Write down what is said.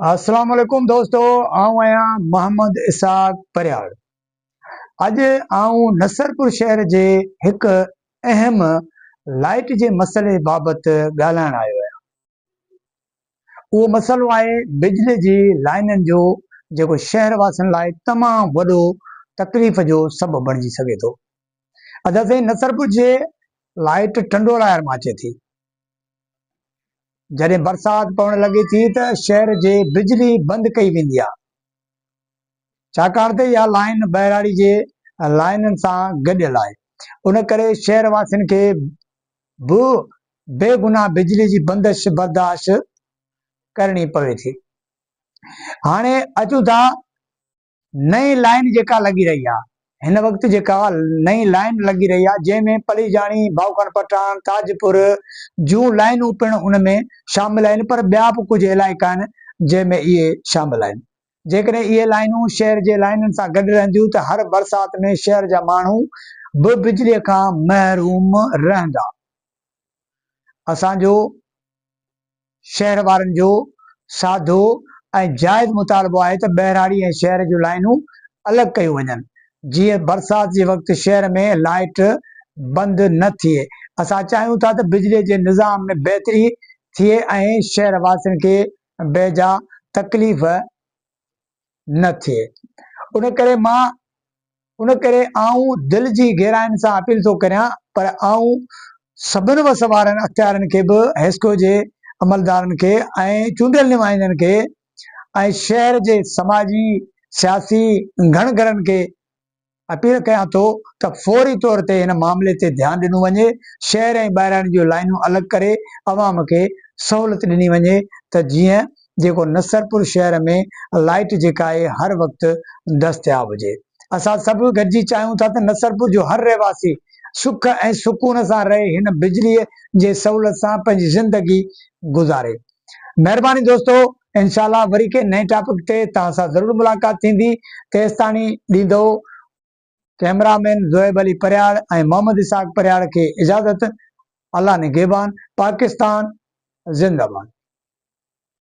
السلام عليڪم دوستو آئون آهيان محمد اسحاق پرياڙ اڄ آئون نصرپور شهر جي هڪ اهم لائٽ جي مسئلي بابت ڳالهائڻ آيو آهيان اهو مسئلو آهي بجلي جي لائنن جو جيڪو شهر واسين لاء تمام وڏو تڪليف جو سبب بڻجي سگهي ٿو ادا سائين نصرپور جي لائٽ ٽنڊو لائر مان اچي ٿي جڏهن برسات پوڻ لڳي ٿي ته شهر جي بجلي بند ڪئي ويندي آهي ڇاڪاڻ ته اها لائين ٻهراڙي جي لائينن سان گڏيل آهي ان ڪري شهر واسين کي به بيگناهه بجلي جي بندش برداشت ڪرڻي پوي ٿي. هاڻي اچون ٿا نئين لائين جيڪا لڳي رهي آ هن وقت جيڪا نئين لائين لڳي رهي آ جنهن ۾ پليجاڻي، باوخان پٺاڻ، تاجپور جون لائينون پڻ ان ۾ شامل آهن پر ٻيا به ڪجهه علائقا آهن جنهن ۾ اهي شامل آهن. جيڪڏهن اهي لائينون شهر جي لائينن سان گڏ رهنديون ته هر برسات ۾ شهر جا ماڻهو به بجلي کان محروم رهندا. اسان جو. شهر وارن جو سادو ۽ جائز مطالبو آهي ته ٻهراڙي ۽ شهر جون لائينون الڳ ڪيون وڃن جيئن برسات جي وقت شهر ۾ لائيٽ بند نه ٿئي اسان چاهيون ٿا ته بجلي جي نظام ۾ بهتري ٿئي ۽ شهر واسين کي بيجا تڪليف نه ٿئي ان ڪري مان ان ڪري آئون دل جي گهراين سان اپيل ٿو ڪريان پر آئون سڀن وس وارن اختيارين کي به حيسڪو جي عملدارن کي ۽ چونڊيل نمائندن کي ۽ شهر جي سماجي سياسي گهڻ گهرن کي اپيل ڪيان ٿو ته فوري طور تي هن معاملي تي ڌيان ڏنو وڃي شهر ۽ ٻاهراڻي جون لائينون الڳ ڪري عوام کي سهولت ڏني وڃي ته جيئن جيڪو نصرپور شهر ۾ لائيٽ جيڪا آهي هر وقت دستياب هجي. اسان سڀ گڏجي چاهيون ٿا ته نصرپور جو هر رهواسي سک ۽ سڪون سان رهي هن بجلي جي سهولت سان پنهنجي زندگي گذاري. مهرباني دوستو انشاء الله وري ڪنهن نئين ٽاپڪ تي توهان سان ضرور ملاقات ٿيندي تيستاڻي ڏيندو ڪئميرا مين زوهيب علي پرياڙ ۽ محمد اسحاق پرياڙ کي اجازت الله نگهبان پاڪستان زنده باد.